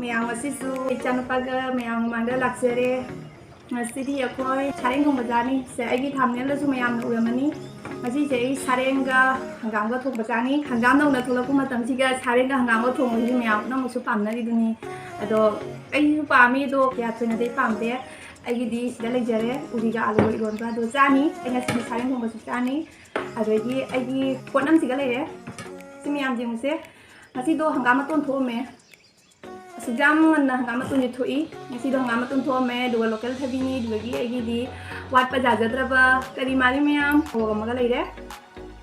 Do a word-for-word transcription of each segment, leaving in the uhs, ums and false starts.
ꯃꯌꯥꯝ, ꯉꯁꯤꯁꯨ ꯏꯆꯥꯅꯨꯄꯥꯒ ꯃꯌꯥꯝ ꯃꯃꯥꯡꯗ ꯂꯥꯛꯆꯔꯦ꯫ ꯉꯁꯤꯗꯤ ꯑꯩꯈꯣꯏ ꯁꯥꯔꯦꯡ ꯊꯣꯡꯕ ꯆꯥꯅꯤ꯫ ꯁꯦ, ꯑꯩꯒꯤ ꯊꯥꯝꯅꯦꯜꯗꯁꯨ ꯃꯌꯥꯝꯅ ꯎꯔꯝꯃꯅꯤ꯫ ꯉꯁꯤꯁꯦ ꯑꯩ ꯁꯥꯔꯦꯡꯒ ꯍꯪꯒꯥꯝꯒ ꯊꯣꯡꯕ ꯆꯥꯅꯤ꯫ ꯍꯪꯒꯥꯝ ꯅꯧꯅ ꯊꯣꯛꯂꯛꯄ ꯃꯇꯝꯁꯤꯒ ꯁꯥꯔꯦꯡꯒ ꯍꯪꯒꯥꯝꯒ ꯊꯣꯡꯕꯁꯤꯗꯤ ꯃꯌꯥꯝ ꯄꯨꯝꯅꯃꯛꯁꯨ ꯄꯥꯝꯅꯔꯤꯗꯨꯅꯤ꯫ ꯑꯗꯣ ꯑꯩꯁꯨ ꯄꯥꯝꯃꯤ, ꯑꯗꯣ ꯀꯌꯥ ꯊꯣꯏꯅꯗꯤ ꯄꯥꯝꯗꯦ꯫ ꯑꯩꯒꯤꯗꯤ ꯁꯤꯗ ꯂꯩꯖꯔꯦ, ꯎꯔꯤꯒ ꯑꯂꯨꯒ ꯏꯔꯣꯟꯕ꯫ ꯑꯗꯣ ꯆꯥꯅꯤ꯫ ꯑꯩ ꯉꯁꯤꯗꯤ ꯁꯥꯔꯦꯡ ꯊꯣꯡꯕꯁꯨ ꯆꯥꯅꯤ꯫ ꯑꯗꯒꯤ ꯑꯩꯒꯤ ꯄꯣꯠꯅꯝꯁꯤꯒ ꯂꯩꯔꯦ꯫ ꯁꯤ ꯃꯌꯥꯝꯁꯦ ꯌꯦꯡꯉꯨꯁꯦ꯫ ꯉꯁꯤꯗꯣ ꯍꯪꯒꯥꯝ ꯃꯇꯣꯟ ꯊꯣꯛꯑꯝꯃꯦ꯫ ꯑꯁꯨꯛ ꯌꯥꯝ ꯉꯟꯅ ꯍꯪꯒꯥꯝ ꯃꯇꯣꯟꯁꯦ ꯊꯣꯛꯏ꯫ ꯉꯁꯤꯗꯣ ꯍꯪꯒꯥꯝ ꯃꯇꯣꯟ ꯊꯣꯛꯑꯝꯃꯦ, ꯑꯗꯨꯒ ꯂꯣꯀꯦꯜ ꯊꯕꯤꯅꯤ, ꯑꯗꯨꯗꯒꯤ ꯑꯩꯒꯤꯗꯤ ꯋꯥꯠꯄ ꯌꯥꯖꯗ꯭ꯔꯕ ꯀꯔꯤ ꯃꯥꯜꯂꯤ ꯃꯌꯥꯝ ꯊꯣꯛꯑꯝꯃꯒ ꯂꯩꯔꯦ꯫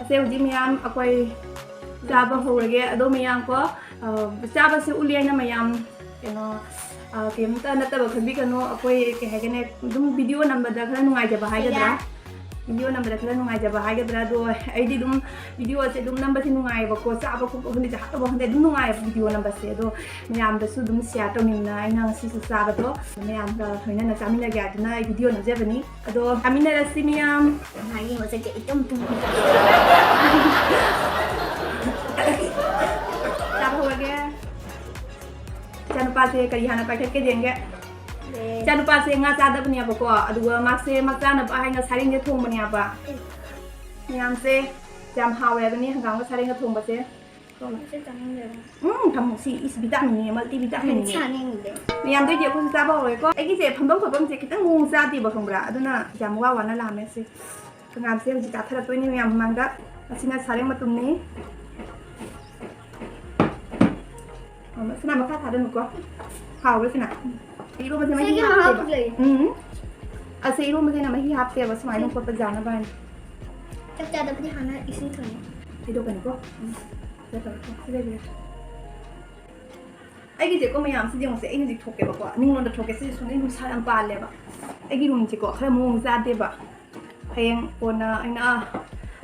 ꯑꯁꯦ ꯍꯧꯖꯤꯛ ꯃꯌꯥꯝ ꯑꯩꯈꯣꯏ ꯆꯥꯕ ꯍꯧꯔꯒꯦ꯫ ꯑꯗꯣ ꯃꯌꯥꯝ ꯀꯣ, ꯑ, ꯆꯥꯕꯁꯦ ꯎꯠꯂꯤ ꯍꯥꯏꯅ ꯃꯌꯥꯝ ꯀꯩꯅꯣ, ꯑ, ꯀꯩꯝꯇ ꯅꯠꯇꯕ ꯈꯟꯕꯤꯒꯅꯨ꯫ ꯑꯩꯈꯣꯏ ꯀꯩ ꯍꯥꯏꯒꯅꯤ, ꯑꯗꯨꯝ ꯚꯤꯗꯤꯑꯣ ꯅꯝꯕꯗ ꯈꯔ ꯅꯨꯡꯉꯥꯏꯖꯕ ꯍꯥꯏꯒꯗ꯭ꯔꯥ? ꯚꯤꯗꯤꯑꯣ ꯅꯝꯕꯗ ꯈꯔ ꯅꯨꯡꯉꯥꯏꯖꯕ ꯍꯥꯏꯒꯗ꯭ꯔꯥ? ꯑꯗꯣ ꯑꯩꯗꯤ ꯑꯗꯨꯝ ꯚꯤꯗꯤꯑꯣꯁꯦ ꯑꯗꯨꯝ ꯅꯝꯕꯁꯦ ꯅꯨꯡꯉꯥꯏꯌꯦꯕꯀꯣ, ꯆꯥꯕ ꯈꯣꯠꯄ ꯈꯪꯗꯦ, ꯆꯥ ꯇꯧꯕ ꯈꯪꯗꯦ, ꯑꯗꯨꯝ ꯅꯨꯡꯉꯥꯏꯌꯦꯕ ꯚꯤꯗꯤꯑꯣ ꯅꯝꯕꯁꯦ꯫ ꯑꯗꯣ ꯃꯌꯥꯝꯗꯁꯨ ꯑꯗꯨꯝ ꯁꯤꯌꯥꯔ ꯇꯧꯅꯤꯡꯅ ꯑꯩꯅ ꯉꯁꯤꯁꯨ ꯆꯥꯕꯗꯣ ꯃꯌꯥꯝꯒ ꯂꯣꯏꯅꯅ ꯆꯥꯃꯤꯟꯅꯒꯦ ꯍꯥꯏꯗꯨꯅ ꯑꯩ ꯚꯤꯗꯤꯑꯣ ꯅꯝꯖꯕꯅꯤ꯫ ꯑꯗꯣ ꯆꯥꯃꯤꯟꯅꯔꯁꯤ ꯃꯌꯥꯝ꯫ ꯉꯥꯏ ꯌꯦꯡꯉꯣꯁꯦ, ꯀꯩ ꯏꯇꯨꯝ ꯇꯨꯝ꯫ ꯆꯥꯕ ꯍꯧꯔꯒꯦ꯫ ꯏꯆꯥꯅꯨꯄꯥꯁꯦ ꯀꯔꯤ ꯍꯥꯟꯅ ꯄꯥꯏꯈꯠꯀꯦ ꯌꯦꯡꯒꯦ꯫ ꯏꯆꯥꯅꯨꯄꯥꯁꯦ ꯉꯥ ꯆꯥꯗꯕꯅꯦꯕꯀꯣ, ꯑꯗꯨꯒ ꯃꯥꯁꯦ ꯃꯥ ꯆꯥꯅꯕ ꯍꯥꯏꯅ ꯁꯥꯔꯦꯡꯁꯦ ꯊꯣꯡꯕꯅꯦꯕ꯫ ꯃꯌꯥꯝꯁꯦ ꯌꯥꯝ ꯍꯥꯎꯋꯦ ꯍꯥꯏꯕꯅꯤ ꯍꯪꯒꯥꯝꯒ ꯁꯥꯔꯦꯡꯒ ꯊꯣꯡꯕꯁꯦ꯫ ꯎꯝ, ꯊꯝꯃꯣ꯫ ꯁꯤ ꯏꯁ ꯚꯤꯇꯥꯃꯤꯟꯅꯤ, ꯃꯜꯇꯤ ꯚꯤꯇꯥꯃꯤꯟꯅꯤ꯫ ꯆꯥꯅꯤꯡꯗꯦ꯫ ꯃꯌꯥꯝꯗꯩꯗꯤ ꯑꯩꯈꯣꯏꯁꯨ ꯆꯥꯕ ꯍꯧꯔꯦꯀꯣ꯫ ꯑꯩꯒꯤꯁꯦ ꯐꯝꯐꯝ ꯈꯣꯠꯐꯝꯁꯦ ꯈꯤꯇꯪ ꯃꯑꯣꯡ ꯆꯥꯗꯦꯕ, ꯈꯪꯕ꯭ꯔꯥ? ꯑꯗꯨꯅ ꯌꯥꯝ ꯋꯥ ꯋꯥꯅ ꯂꯥꯝꯃꯦ꯫ ꯁꯤ ꯍꯪꯒꯥꯝꯁꯦ ꯍꯧꯖꯤꯛ ꯆꯥꯊꯔꯛꯇꯣꯏꯅꯦ ꯃꯌꯥꯝ ꯃꯃꯥꯡꯗ꯫ ꯑꯁꯤꯅ ꯁꯥꯔꯦꯡ ꯃꯇꯨꯝꯅꯤ꯫ ꯑꯃ, ꯁꯤꯅ ꯃꯈꯥ ꯊꯥꯗꯅꯨꯀꯣ꯫ ꯍꯥꯎꯕ꯭ꯔꯥ ꯁꯤꯅ? ꯏꯔꯣꯝꯕꯁꯦ ꯃꯍꯤ ꯁꯤꯒꯤ ꯃꯍꯥꯎ ꯍꯥꯞꯇꯦꯕ꯫ ꯂꯩ꯫ ꯎꯝ꯫ ꯑꯁꯤ ꯏꯔꯣꯝꯕꯁꯤꯅ ꯃꯍꯤ ꯍꯥꯞꯇꯦꯕ, ꯁꯨꯃꯥꯏꯅ ꯈꯣꯠꯄ ꯌꯥꯅꯕ ꯍꯥꯏꯅ꯫ ꯆꯥꯛ ꯆꯥꯗꯕꯗꯤ ꯍꯥꯟꯅ ꯏꯁꯤꯡ ꯊꯝꯃꯦ꯫ ꯊꯩꯗꯣꯛꯀꯅꯤꯀꯣ꯫ ꯎꯝ꯫ ꯁꯤꯗ ꯇꯧꯔꯣ꯫ ꯁꯤꯗ ꯂꯩꯔꯦ꯫ ꯑꯩꯒꯤꯁꯦꯀꯣ ꯃꯌꯥꯝꯁꯤ ꯌꯦꯡꯉꯨꯁꯦ, ꯑꯩ ꯍꯧꯖꯤꯛ ꯊꯣꯛꯀꯦꯕꯀꯣ, ꯅꯤꯡꯂꯣꯟꯗ ꯊꯣꯛꯀꯦ, ꯁꯤꯁꯦ ꯁꯨꯡꯅꯤꯡ ꯅꯨꯡꯁꯥ ꯌꯥꯝ ꯄꯥꯜꯂꯦꯕ꯫ ꯑꯩꯒꯤ ꯔꯨꯝꯁꯦꯀꯣ ꯈꯔ ꯃꯑꯣꯡ ꯆꯥꯗꯦꯕ꯫ ꯍꯌꯦꯡ ꯀꯣꯟꯅ ꯑꯩꯅ,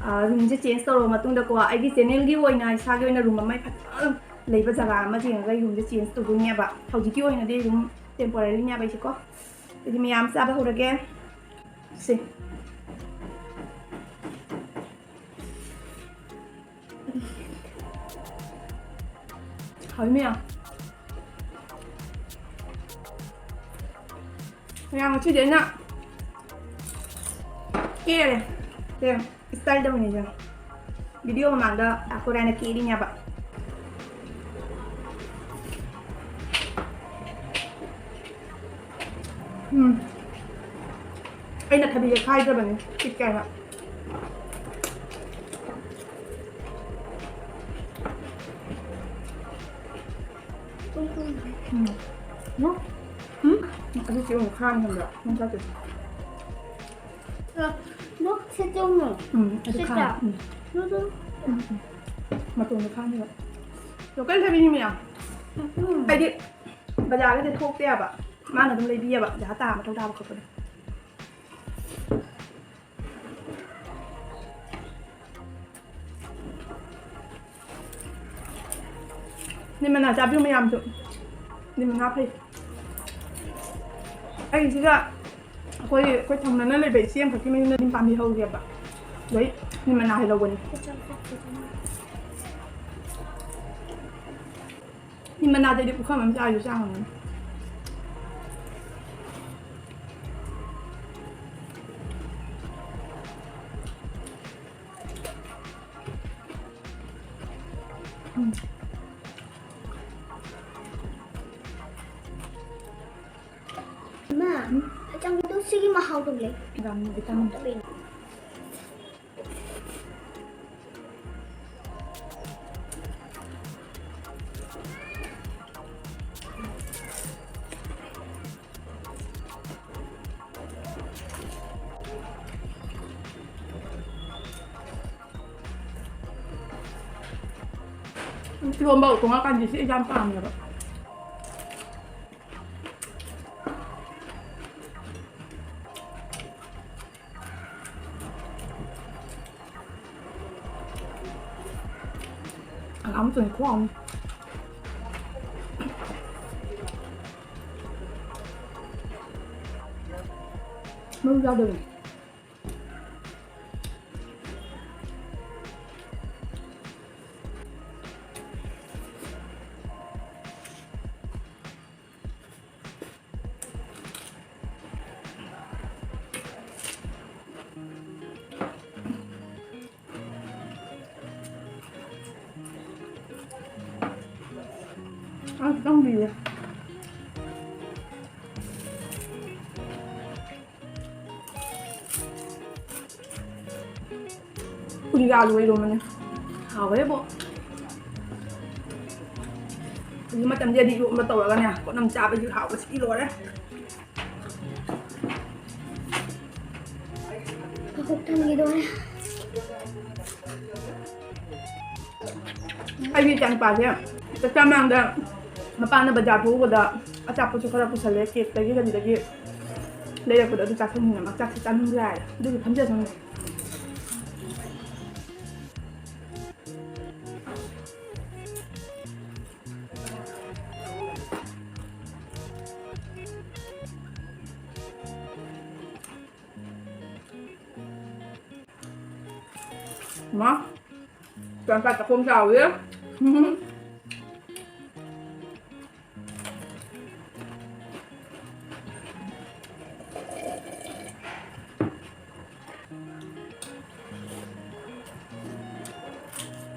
ꯑ, ꯔꯨꯝꯁꯦ ꯆꯦꯟꯖ ꯇꯧꯔꯕ ꯃꯇꯨꯡꯗꯀꯣ, ꯑꯩꯒꯤ ꯆꯦꯅꯦꯜꯒꯤ ꯑꯣꯏꯅ ꯏꯁꯥꯒꯤ ꯑꯣꯏꯅ ꯔꯨꯝ ꯑꯃ ꯐꯖꯅ ꯂꯩꯕ ꯖꯒꯥ ꯑꯃ ꯌꯦꯡꯉꯒ ꯑꯩ ꯔꯨꯝꯁꯦ ꯆꯦꯟꯖ ꯇꯧꯗꯣꯏꯅꯦꯕ꯫ ꯍꯧꯖꯤꯛꯀꯤ ꯑꯣꯏꯅꯗꯤ ꯔꯨꯝ ꯇꯦꯝꯄꯣꯔꯔꯤꯅꯦꯕ ꯑꯩꯁꯦꯀꯣ꯫ ꯑꯗꯨꯗꯤ ꯃꯌꯥꯝ ꯆꯥꯕ ꯍꯧꯔꯒꯦ꯫ ꯁꯦ꯫ ꯍꯥꯎꯏ ꯃꯌꯥꯝ꯫ ꯃꯌꯥꯝ, ꯉꯁꯤꯗꯤ ꯑꯩꯅ ꯀꯦꯔꯦ꯫ ꯁꯦ, style ꯇꯧꯅꯤꯁꯦ꯫ Video ꯃꯃꯥꯡꯗ ꯑꯩꯈꯣꯏ ꯔꯥꯏꯅ ꯀꯦꯔꯤꯅꯦꯕ꯫ ꯎꯝ꯫ ꯑꯩꯅ ꯊꯕꯤꯁꯦ ꯈꯥꯏꯗ꯭ꯔꯕꯅꯤ, ꯄꯤꯛꯀꯦ ꯍꯥꯏꯅ꯫ ꯎꯝ꯫ ꯎꯝ? ꯎꯝ? ꯑꯗꯨ ꯆꯦ ꯑꯃꯨꯛ ꯈꯥꯝꯃꯤ ꯈꯪꯕ꯭ꯔꯥ? ꯅꯪ ꯆꯥꯗꯣꯏꯁꯦ꯫ ꯑ, ꯂꯣꯛꯁꯦ ꯆꯨꯝꯃꯦ꯫ ꯎꯝ, ꯑꯗꯨ ꯁꯤ ꯈꯥꯝꯃꯤ꯫ ꯆꯥ-, ꯎꯝ꯫ ꯑꯗꯨ ꯎꯝ, ꯎꯝ꯫ ꯃꯇꯣꯟꯗꯣ ꯈꯥꯝꯃꯤꯕ꯫ Local ꯊꯕꯤꯅꯤ ꯃꯌꯥꯝ꯫ ꯎꯝ꯫ ꯑꯩꯗꯤ ꯕꯖꯥꯔꯒꯗꯤ ꯊꯣꯛꯇꯦ ꯍꯥꯏꯕ꯫ ꯃꯥꯅ ꯑꯗꯨꯝ ꯂꯩꯕꯤꯌꯦꯕ, ꯖꯍꯥ ꯇꯥ ꯃꯊꯧ ꯇꯥꯕ ꯈꯣꯠꯄꯗꯣ꯫ ꯅꯤꯝ ꯃꯅꯥ ꯆꯥꯕꯤꯌꯨ ꯃꯌꯥꯝꯁꯨ꯫ ꯅꯤꯝ ꯃꯅꯥ ꯐꯩ꯫ ꯑꯩꯒꯤꯁꯤꯗ ꯑꯩꯈꯣꯏ, ꯑꯩꯈꯣꯏ ꯊꯪꯅꯅ ꯂꯩꯕ ꯏꯆꯦ ꯑꯃꯈꯛꯀꯤ ꯃꯌꯨꯝꯗ ꯅꯤꯝ ꯄꯥꯝꯕꯤ ꯍꯧꯔꯤꯑꯕ꯫ ꯑꯗꯩ ꯅꯤꯝ ꯃꯅꯥ ꯍꯦꯛ ꯂꯧꯕꯅꯤ꯫ ꯅꯤꯝ ꯃꯅꯥꯗꯩꯗꯤ ꯄꯨꯈꯝ ꯑꯃ ꯆꯥꯔꯁꯨ ꯆꯥ ꯉꯝꯒꯅꯤ꯫ ꯎꯝ꯫ ꯏꯃꯥ, ꯎꯝ? ꯑꯆꯪꯕꯗꯣ ꯁꯤꯒꯤ ꯃꯍꯥꯎꯗꯣ ꯂꯩ꯫ ꯌꯥꯝꯅ vitamin꯫ ꯍꯥꯎꯇꯕꯩꯅꯦ꯫ ꯏꯔꯣꯝꯕ ꯎꯇꯣꯡ ꯉꯥꯀꯥꯟꯗꯤ ꯁꯤ ꯑꯩ ꯌꯥꯝ ꯄꯥꯝꯃꯦꯕ꯫ ꯍꯪꯒꯥꯝ ꯃꯆꯣꯏ ꯈꯨꯍꯥꯎ ꯑꯃ꯫ ꯃꯔꯨ ꯌꯥꯎꯗꯕꯅꯦ꯫ ꯈꯤꯇꯪ ꯄꯤꯔꯦ꯫ ꯎꯂꯤꯒ ꯑꯂꯨꯒ ꯏꯔꯣꯝꯕꯅꯦ꯫ ꯍꯥꯎꯈ꯭ꯔꯦꯕꯣ꯫ ꯍꯧꯖꯤꯛ ꯃꯇꯝꯁꯤꯗꯗꯤ ꯏꯔꯣꯝꯕ ꯇꯧꯔꯒꯅꯦ, ꯄꯥꯛꯅꯝ ꯆꯥꯕꯒꯤ ꯍꯥꯎꯕꯁꯤꯗꯤ ꯂꯣꯏꯔꯦ꯫ ꯃꯈꯣꯛ ꯊꯝꯈꯤꯗꯣꯔꯦ꯫ ꯑꯩꯒꯤ ꯏꯆꯥꯅꯨꯄꯥꯁꯦ ꯆꯥꯛꯆꯥ ꯃꯃꯥꯡꯗ ꯃꯄꯥꯅ ꯕꯖꯥꯔ ꯊꯣꯛꯎꯕꯗ ꯑꯆꯥꯄꯣꯠꯁꯨ ꯈꯔ ꯄꯨꯁꯜꯂꯦ, ꯀꯦꯛꯇꯒꯤ ꯀꯔꯤꯗꯒꯤ ꯂꯩꯔꯛꯄꯗꯣ ꯑꯗꯨ ꯆꯥꯁꯟꯅꯤꯡꯉꯦ꯫ ꯃꯥ ꯆꯥꯛꯁꯦ ꯆꯥꯅꯤꯡꯗ꯭ꯔꯦ ꯍꯥꯏꯔꯦ꯫ ꯑꯗꯨꯒꯤ ꯐꯝꯖꯁꯅꯨ꯫ ꯃꯥ, ꯆꯥꯛꯈꯣꯝ ꯆꯥꯎꯋꯦ꯫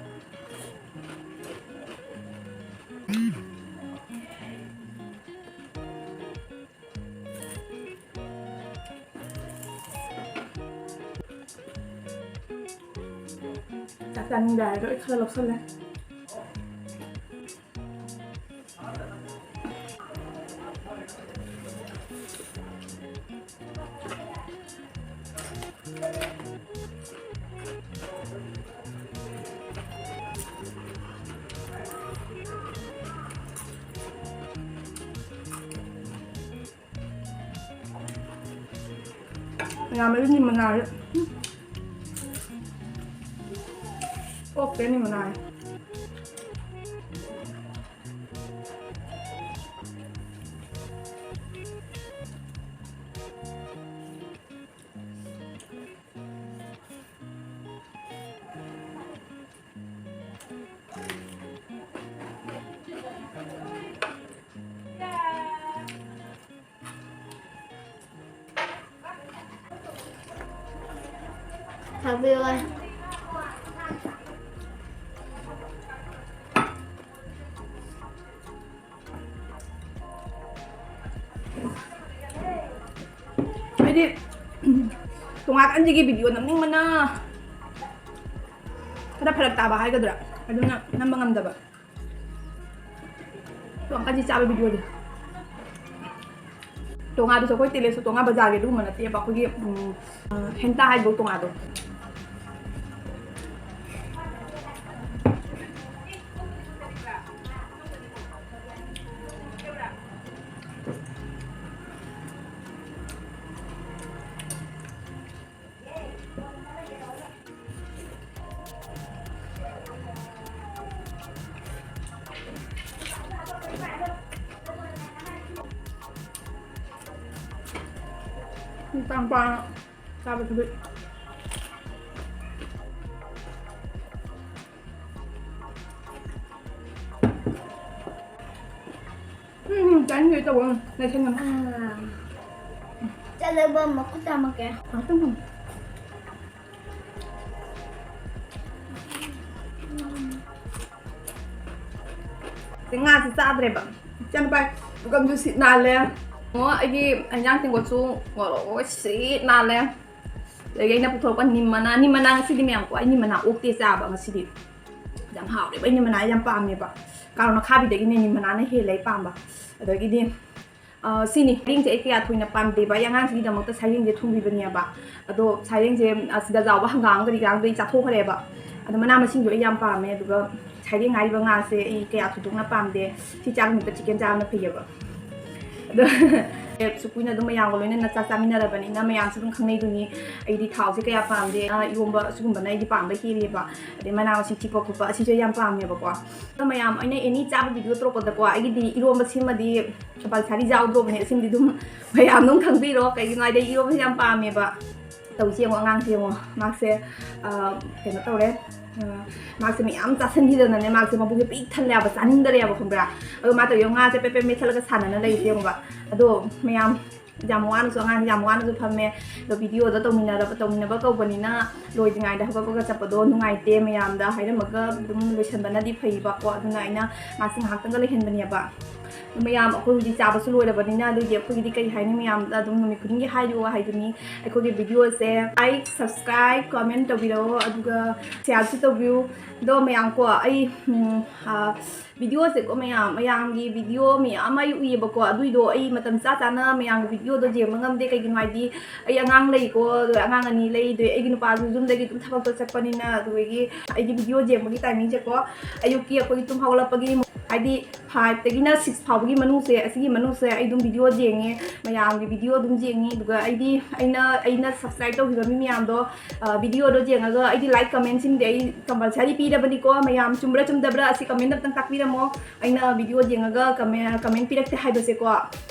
ꯆꯥꯛ ꯆꯥꯅꯤꯡꯗꯦ ꯍꯥꯏꯔꯒ ꯑꯩ ꯈꯔ ꯂꯧꯁꯜꯂꯦ꯫ ꯌꯥꯝ ꯃꯔꯤꯅꯤ ꯃꯅꯥꯔꯦ꯫ ꯑꯣꯛꯇꯦꯅꯤ ꯃꯅꯥꯔꯦ꯫ ꯊꯥꯛꯄꯤꯌꯣ꯫ ꯇꯣꯉꯥꯟ ꯑꯅꯤꯒꯤ ꯚꯤꯗꯤꯑꯣ ꯅꯝꯅꯤꯡꯕꯅ ꯈꯔ ꯐꯔꯛ ꯇꯥꯕ ꯍꯥꯏꯒꯗ꯭ꯔꯥ, ꯑꯗꯨꯅ ꯅꯝꯕ ꯉꯝꯗꯕ꯫ ꯇꯣꯉꯥꯟ ꯑꯅꯤ ꯆꯥꯕ ꯚꯤꯗꯤꯑꯣꯗꯤ꯫ ꯇꯣꯉꯥꯗꯨꯁꯨ ꯑꯩꯈꯣꯏ ꯇꯦꯂꯦꯁꯨ ꯇꯣꯉꯥ ꯕꯖꯥꯔꯒꯤ ꯑꯗꯨꯒꯨꯝꯕ ꯅꯠꯇꯦꯕ, ꯑꯩꯈꯣꯏꯒꯤ, ꯎꯝ, ꯑ, ꯍꯦꯟꯇꯥ ꯍꯥꯏꯕ ꯇꯣꯉꯥꯗꯣ꯫ ꯄꯥꯡ ꯄꯥꯡ ꯆꯥꯕ ꯊꯕꯛ꯫ ꯎꯝ, ꯆꯥꯅꯤꯡꯗꯦ ꯇꯧꯕ ꯂꯩꯁꯟꯒꯅꯨ꯫ ꯆꯠꯂꯕ ꯃꯈꯨꯠ ꯆꯥꯝꯃꯛꯀꯦ꯫ ꯉꯥꯛꯇꯪ ꯊꯝꯃꯨ꯫ ꯁꯤ ꯉꯥꯁꯤ ꯆꯥꯗ꯭ꯔꯦꯕ꯫ ꯏꯆꯥꯅꯨꯄꯥ ꯄꯨꯈꯝꯁꯨ ꯁꯤꯠ ꯅꯥꯜꯂꯦ꯫ ꯑꯣ, ꯑꯩꯒꯤ ꯍꯦꯟꯖꯥꯡ ꯇꯦꯡꯀꯣꯠꯁꯨ ꯉꯧꯔꯣꯛ ꯁꯤꯠ ꯅꯥꯜꯂꯦ꯫ ꯑꯗꯒꯤ ꯑꯩꯅ ꯄꯨꯊꯣꯔꯛꯄ ꯅꯤꯝ ꯃꯅꯥ, ꯅꯤꯝ ꯃꯅꯥ ꯉꯁꯤꯗꯤ ꯃꯌꯥꯝ ꯀꯣ, ꯑꯩ ꯅꯤꯝ ꯃꯅꯥ ꯑꯣꯛꯇꯦ ꯆꯥꯕ ꯉꯁꯤꯗꯤ꯫ ꯌꯥꯝ ꯍꯥꯎꯔꯦꯕ, ꯑꯩ ꯅꯤꯝ ꯃꯅꯥ ꯌꯥꯝ ꯄꯥꯝꯃꯦꯕ꯫ ꯀꯥꯔꯣꯠ ꯑꯈꯥꯕꯤꯗꯒꯤꯅꯦ ꯅꯤꯝ ꯃꯅꯥꯅ ꯍꯦꯜꯂꯦ ꯑꯩ ꯄꯥꯝꯕ꯫ ꯑꯗꯒꯤꯗꯤ ꯑ, ꯁꯤꯅꯤ꯫ ꯁꯩꯔꯦꯡꯁꯦ ꯑꯩ ꯀꯌꯥ ꯊꯣꯏꯅ ꯄꯥꯝꯗꯦꯕ꯫ ꯑꯩ ꯑꯉꯥꯡꯁꯤꯒꯤꯗꯃꯛꯇ ꯁꯩꯔꯦꯡꯁꯦ ꯊꯣꯡꯕꯤꯕꯅꯦꯕ꯫ ꯑꯗꯣ ꯁꯩꯔꯦꯡꯁꯦ, ꯑ, ꯁꯤꯗ ꯌꯥꯎꯕ ꯍꯪꯒꯥꯝ ꯀꯔꯤ ꯀꯔꯥꯗꯣ ꯑꯩ ꯆꯥꯊꯣꯛꯈ꯭ꯔꯦꯕ꯫ ꯑꯗꯣ ꯃꯅꯥ ꯃꯁꯤꯡꯗꯣ ꯑꯩ ꯌꯥꯝ ꯄꯥꯝꯃꯦ꯫ ꯑꯗꯨꯒ ꯁꯩꯔꯦꯡ ꯍꯥꯏꯔꯤꯕ ꯉꯥꯁꯦ ꯑꯩ ꯀꯌꯥ ꯊꯣꯏꯗꯣꯛꯅ ꯄꯥꯝꯗꯦ꯫ ꯁꯤ ꯆꯥꯕ ꯅꯨꯃꯤꯠꯇ ꯆꯤꯛꯀꯟ ꯆꯥꯕꯅ ꯐꯩꯌꯦꯕ꯫ ꯑꯗꯣ ꯁꯨ ꯀꯨꯏꯅ ꯑꯗꯨꯝ ꯃꯌꯥꯝꯒ ꯂꯣꯏꯅꯅ ꯆꯥꯛ ꯆꯥꯃꯤꯟꯅꯔꯕꯅꯤꯅ ꯃꯌꯥꯝꯁꯨ ꯑꯗꯨꯝ ꯈꯪꯅꯩꯗꯨꯅꯤ꯫ ꯑꯩꯗꯤ ꯊꯥꯎꯁꯦ ꯀꯌꯥ ꯄꯥꯝꯗꯦ꯫ ꯑ, ꯏꯔꯣꯝꯕ ꯁꯤꯒꯨꯝꯕꯅ ꯑꯩꯗꯤ ꯄꯥꯝꯕ ꯍꯦꯜꯂꯦꯕ꯫ ꯑꯗꯩ ꯃꯅꯥ ꯃꯁꯤꯡ ꯆꯤꯛꯄ ꯈꯣꯠꯄ ꯑꯁꯤꯁꯨ ꯑꯩ ꯌꯥꯝ ꯄꯥꯝꯃꯦꯕꯀꯣ꯫ ꯑꯗꯣ ꯃꯌꯥꯝ ꯑꯩꯅ ꯑꯦꯅꯤ ꯆꯥꯕ ꯚꯤꯗꯤꯑꯣ ꯇꯧꯔꯛꯄꯗꯀꯣ ꯑꯩꯒꯤꯗꯤ ꯏꯔꯣꯝꯕ ꯁꯤꯃꯗꯤ ꯀꯝꯄꯜꯁꯔꯤ ꯌꯥꯎꯗ꯭ꯔꯣꯕꯅꯦ꯫ ꯑꯁꯤꯃꯗꯤ ꯑꯗꯨꯝ ꯃꯌꯥꯝ ꯑꯗꯨꯝ ꯈꯪꯕꯤꯔꯣ꯫ ꯀꯩꯒꯤꯅꯣ ꯍꯥꯏꯗꯤ ꯏꯔꯣꯝꯕꯁꯦ ꯌꯥꯝ ꯄꯥꯝꯃꯦꯕ꯫ ꯇꯧꯁꯤ ꯌꯦꯡꯉꯣ, ꯑꯉꯥꯡꯁꯦ ꯌꯦꯡꯉꯣ, ꯃꯥꯁꯦ, ꯑ, ꯀꯩꯅꯣ ꯇꯧꯔꯦ꯫ ꯑ, ꯃꯥꯁꯦ ꯃꯌꯥꯝ ꯆꯥꯁꯤꯟꯈꯤꯗꯅꯅꯦ, ꯃꯥꯁꯦ ꯃꯕꯨꯛꯁꯦ ꯄꯤꯛ ꯊꯜꯂꯦꯕ, ꯆꯥꯅꯤꯡꯗꯔꯦꯕ, ꯈꯪꯕ꯭ꯔꯥ? ꯑꯗꯣ ꯃꯥ ꯇꯧꯔꯤꯕ ꯉꯥꯁꯦ ꯄꯦ ꯄꯦ ꯃꯦꯠꯊꯠꯂꯒ ꯁꯥꯟꯅꯅ ꯂꯩꯔꯤꯁꯦ ꯌꯦꯡꯉꯣꯕ꯫ ꯑꯗꯣ ꯃꯌꯥꯝ ꯌꯥꯝ ꯋꯥꯅꯁꯨ, ꯑꯉꯥꯡꯁꯦ ꯌꯥꯝ ꯋꯥꯅꯁꯨ ꯐꯝꯃꯦ꯫ ꯑꯗꯣ ꯚꯤꯗꯤꯑꯣꯗ ꯇꯧꯃꯤꯟꯅꯔꯕ, ꯇꯧꯃꯤꯟꯅꯕ ꯀꯧꯕꯅꯤꯅ ꯂꯣꯏꯗ꯭ꯔꯤꯉꯩꯗ ꯍꯧꯒꯠꯄꯒ ꯆꯠꯄꯗꯣ ꯅꯨꯡꯉꯥꯏꯇꯦ꯫ ꯃꯌꯥꯝꯗ ꯍꯥꯏꯔꯝꯃꯒ ꯑꯗꯨꯝ ꯂꯣꯏꯁꯟꯕꯅꯗꯤ ꯐꯩꯕꯀꯣ꯫ ꯑꯗꯨꯅ ꯑꯩꯅ ꯃꯥꯁꯦ ꯉꯥꯏꯍꯥꯛꯇꯪꯒ ꯂꯩꯍꯟꯕꯅꯦꯕ꯫ ꯃꯌꯥꯝ, ꯑꯩꯈꯣꯏ ꯍꯧꯖꯤꯛ ꯆꯥꯕꯁꯨ ꯂꯣꯏꯔꯕꯅꯤꯅ, ꯑꯗꯨꯒꯤ ꯑꯩꯈꯣꯏꯒꯤꯗꯤ ꯀꯔꯤ ꯍꯥꯏꯅꯤ, ꯃꯌꯥꯝꯗ ꯑꯗꯨꯝ ꯅꯨꯃꯤꯠ ꯈꯨꯗꯤꯡꯒꯤ ꯍꯥꯏꯔꯤꯕ ꯋꯥꯍꯩꯗꯨꯅꯤ꯫ ꯑꯩꯈꯣꯏꯒꯤ video ꯁꯦ like, subscribe, comment ꯇꯧꯕꯤꯔꯛꯑꯣ, ꯑꯗꯨꯒ share ꯁꯨ ꯇꯧꯕꯤꯌꯨ꯫ ꯑꯗꯣ ꯃꯌꯥꯝ ꯀꯣ, ꯑꯩ, ꯎꯝ, ꯑ, video ꯁꯦ ꯀꯣ ꯃꯌꯥꯝ, ꯃꯌꯥꯝꯒꯤ video ꯃꯌꯥꯝ ꯑꯃ ꯑꯩ ꯎꯏꯌꯦꯕꯀꯣ, ꯑꯗꯨꯏꯗꯣ ꯑꯩ ꯃꯇꯝ ꯆꯥ ꯆꯥꯅ ꯃꯌꯥꯝꯒꯤ video ꯗꯣ ꯌꯦꯡꯕ ꯉꯝꯗꯦ꯫ ꯀꯩꯒꯤꯅꯣ ꯍꯥꯏꯗꯤ ꯑꯩ ꯑꯉꯥꯡ ꯂꯩꯀꯣ, ꯑꯗꯣ ꯑꯉꯥꯡ ꯑꯅꯤ ꯂꯩ, ꯑꯗꯨ ꯑꯩꯒꯤ ꯅꯨꯄꯥꯁꯨ ꯌꯨꯝꯗꯒꯤ ꯑꯗꯨꯝ ꯊꯕꯛꯇꯣ ꯆꯠꯄꯅꯤꯅ, ꯑꯗꯨꯗꯒꯤ ꯑꯩꯒꯤ video ꯌꯦꯡꯕꯒꯤ timing ꯁꯦ ꯀꯣ, ꯑꯌꯨꯛꯀꯤ ꯑꯩꯈꯣꯏꯒꯤ ꯇꯨꯝ ꯍꯧꯒꯠꯂꯛꯄꯒꯤ, ꯍꯥꯏꯗꯤ five ꯇꯒꯤꯅ six ꯐꯥꯎꯕꯒꯤ ꯃꯅꯨꯡꯁꯦ, ꯑꯁꯤꯒꯤ ꯃꯅꯨꯡꯁꯦ ꯑꯩ ꯑꯗꯨꯝ video ꯌꯦꯡꯉꯦ, ꯃꯌꯥꯝꯒꯤ video ꯑꯗꯨꯝ ꯌꯦꯡꯉꯤ꯫ ꯑꯗꯨꯒ ꯑꯩꯗꯤ, ꯑꯩꯅ, ꯑꯩꯅ subscribe ꯇꯧꯈꯤꯕ ꯃꯤ ꯃꯌꯥꯝꯗꯣ, ꯑ, video ꯗꯣ ꯌꯦꯡꯉꯒ ꯑꯩꯗꯤ like, comment ꯁꯤꯃꯗꯤ ꯑꯩ compulsory ꯄꯤꯔꯕꯅꯤꯀꯣ꯫ ꯃꯌꯥꯝ ꯆꯨꯝꯕ꯭ꯔꯥ ꯆꯨꯝꯗꯕ꯭ꯔꯥ ꯑꯁꯤ comment ꯑꯝꯇꯪ ꯇꯥꯛꯄꯤꯔꯝꯃꯣ꯫ ꯑꯩꯅ video ꯌꯦꯡꯉꯒ comment, comment ꯄꯤꯔꯛꯇꯦ ꯍꯥꯏꯕꯁꯦꯀꯣ,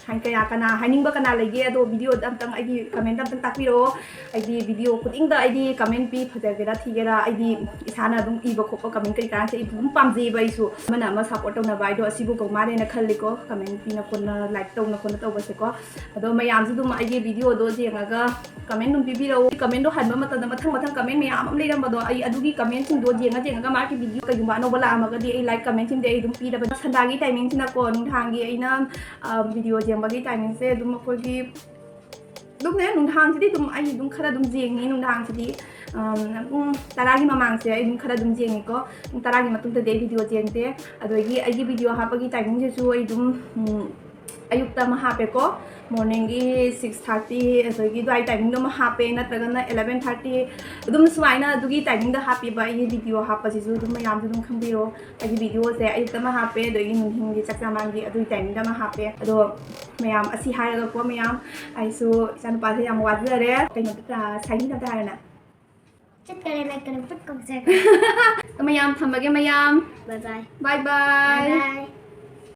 ꯍꯥꯏ, ꯀꯌꯥ, ꯀꯅꯥ ꯍꯥꯏꯅꯤꯡꯕ ꯀꯅꯥ ꯂꯩꯒꯦ? ꯑꯗꯣ video ꯗ ꯑꯝꯇꯪ ꯑꯩꯒꯤ comment ꯑꯝꯇꯪ ꯇꯥꯛꯄꯤꯔꯛꯑꯣ꯫ ꯑꯩꯗꯤ video ꯈꯨꯗꯤꯡꯗ ꯑꯩꯗꯤ comment ꯄꯤ, ꯐꯖꯒꯦꯔꯥ ꯊꯤꯒꯦꯔꯥ, ꯑꯩꯗꯤ ꯏꯁꯥꯅ ꯑꯗꯨꯝ ꯏꯕ ꯈꯣꯠꯄ comment ꯀꯔꯤ ꯀꯔꯥꯁꯦ ꯑꯩ ꯑꯗꯨꯝ ꯄꯥꯝꯖꯩꯌꯦꯕ꯫ ꯑꯩꯁꯨ ꯑꯃꯅ ꯑꯃ support ꯇꯧꯅꯕ ꯍꯥꯏꯗꯣ ꯑꯁꯤꯕꯨ ꯀꯧꯃꯥꯜꯂꯦꯅ ꯈꯜꯂꯤꯀꯣ, comment ꯄꯤꯅ ꯈꯣꯠꯅ, like ꯇꯧꯅ ꯈꯣꯠꯅ ꯇꯧꯕꯁꯦꯀꯣ꯫ ꯑꯗꯣ ꯃꯌꯥꯝꯁꯨ ꯑꯗꯨꯝ ꯑꯩꯒꯤ video ꯗꯣ ꯌꯦꯡꯉꯒ comment ꯑꯗꯨꯝ ꯄꯤꯕꯤꯔꯛꯎ꯫ Comment ꯗꯣ ꯍꯟꯕ ꯃꯇꯝꯗ ꯃꯊꯪ ꯃꯊꯪ comment ꯃꯌꯥꯝ ꯑꯃ ꯂꯩꯔꯝꯕꯗꯣ, ꯑꯩ ꯑꯗꯨꯒꯤ comment ꯁꯤꯡꯗꯣ ꯌꯦꯡꯉ ꯌꯦꯡꯉꯒ ꯃꯥꯒꯤ video ꯀꯩꯒꯨꯝꯕ ꯑꯅꯧꯕ ꯂꯥꯛꯑꯝꯃꯒꯗꯤ ꯑꯩ like, comment ꯁꯤꯡꯗꯤ ꯑꯩ ꯑꯗꯨꯝ ꯄꯤꯔꯕꯅꯤ꯫ ꯁꯟꯗꯥꯒꯤ timing ꯁꯤꯅꯀꯣ, ꯅꯨꯡꯗꯥꯡꯒꯤ ꯑꯩꯅ, ꯑ, video ꯌꯦꯡꯕꯒꯤ timing ꯁꯦ ꯑꯗꯨꯝ ꯑꯩꯈꯣꯏꯒꯤ ꯑꯗꯨꯝꯅꯦ, ꯅꯨꯡꯗꯥꯡꯁꯤꯗꯤ ꯑꯗꯨꯝ ꯑꯩ ꯑꯗꯨꯝ ꯈꯔ ꯑꯗꯨꯝ ꯌꯦꯡꯉꯤ꯫ ꯅꯨꯡꯗꯥꯡꯁꯤꯗꯤ, ꯑꯝ, ꯄꯨꯡ ꯇꯔꯥꯒꯤ ꯃꯃꯥꯡꯁꯦ ꯑꯩ ꯑꯗꯨꯝ ꯈꯔ ꯑꯗꯨꯝ ꯌꯦꯡꯉꯤꯀꯣ꯫ ꯄꯨꯡ ꯇꯔꯥꯒꯤ ꯃꯇꯨꯡꯗꯗꯤ ꯑꯩ video ꯌꯦꯡꯗꯦ꯫ ꯑꯗꯒꯤ ꯑꯩꯒꯤ video ꯍꯥꯞꯄꯒꯤ timing ꯁꯤꯁꯨ ꯑꯩ ꯑꯗꯨꯝ, ꯎꯝ, ꯑꯌꯨꯛꯇ ꯑꯃ ꯍꯥꯞꯄꯦꯀꯣ, morning ꯒꯤ six thirty ꯑꯗꯒꯤ ꯑꯗꯨꯋꯥꯏ timing ꯗ ꯑꯃ ꯍꯥꯞꯄꯦ, ꯅꯠꯇ꯭ꯔꯒꯅ eleven thirty, ꯑꯗꯨꯝ ꯁꯨꯃꯥꯏꯅ ꯑꯗꯨꯒꯤ timing ꯗ ꯍꯥꯞꯄꯤꯕ ꯑꯩꯒꯤ video ꯍꯥꯞꯄꯁꯤꯁꯨ ꯑꯗꯨꯝ ꯃꯌꯥꯝꯁꯨ ꯑꯗꯨꯝ ꯈꯪꯕꯤꯔꯣ꯫ ꯑꯩꯒꯤ video ꯁꯦ ꯑꯌꯨꯛꯇ ꯑꯃ ꯍꯥꯞꯄꯦ, ꯑꯗꯒꯤ ꯅꯨꯡꯊꯤꯜꯒꯤ ꯆꯥꯛ ꯆꯥ ꯃꯥꯡꯒꯤ ꯑꯗꯨꯒꯤ timing ꯗ ꯑꯃ ꯍꯥꯞꯄꯦ꯫ ꯑꯗꯣ ꯃꯌꯥꯝ, ꯑꯁꯤ ꯍꯥꯏꯔꯒꯀꯣ ꯃꯌꯥꯝ, ꯑꯩꯁꯨ ꯏꯆꯥꯅꯨꯄꯥꯁꯦ ꯌꯥꯝ ꯋꯥꯖꯔꯦ꯫ ꯀꯩꯅꯣ, ꯑ, ꯁꯥꯏꯅꯤ ꯑꯝꯇ ꯍꯥꯏꯔꯣꯅꯦ꯫ ꯆꯠꯈꯔꯦ, ꯂꯩꯇꯔꯦ, ꯄꯨꯠ ꯀꯧꯖꯔꯦ꯫ ꯃꯌꯥꯝ ꯊꯝꯃꯒꯦ ꯃꯌꯥꯝ꯫ Bye bye꯫ Bye bye꯫ Bye bye꯫